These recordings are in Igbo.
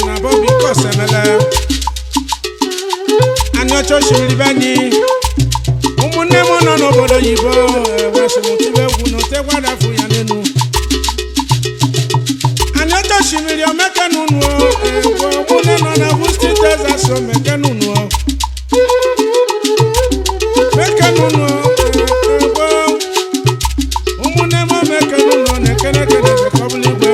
Na Bobby Kosemele Aniocha Osimiri be anyị, ụmụnne m nọ n'obodo oyibo, ewesịmụtibe egwu na otegwadafu ya n'elu Aniocha Osimiri omekenunu, ụmụnne nọ na Houston, Texas, omekenunu, mekenunu egbo, ụmụnne m omekenunu na-ekene kene ka ọ bụla igwe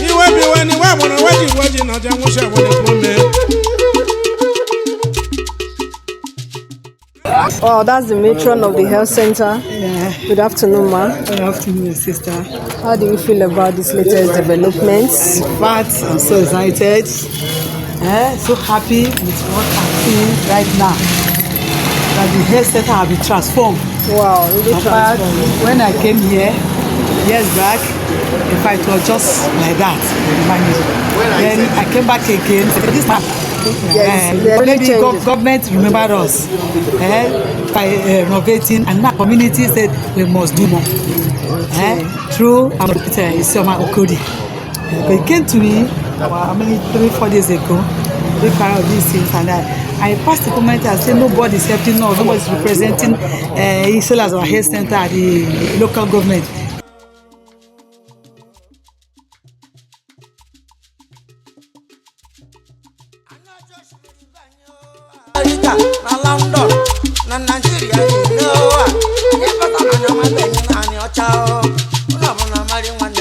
iwe bụ iwe na iwe agbụrụ weji weji na ọja nwụchi agbụrụ ekwu ome. Oh, that's the matron of the health center. Yeah. Good afternoon, ma. Good afternoon, sister. How do you feel about this latest developments? In fact, I'm so excited. So happy with what I'm seeing right now. That the health center has been transformed. Wow, really In fact, transformed. when I came here years back, in fact, it was just like that. Then I came back again. This time, Yes, there are really maybe changes. Government remembered us by renovating, and now community said we must do more. Through our Isioma Okori. But it came to me about how many 3, 4 days ago. We carry out these things, and I passed the comment and said nobody is helping us, nobody is representing Isela as our health center at the local government. America na London na Nigeria niile o, anyị bata na anya nwanne anyị naanị ọcha o, ụlọ ọbụla mari nwanne.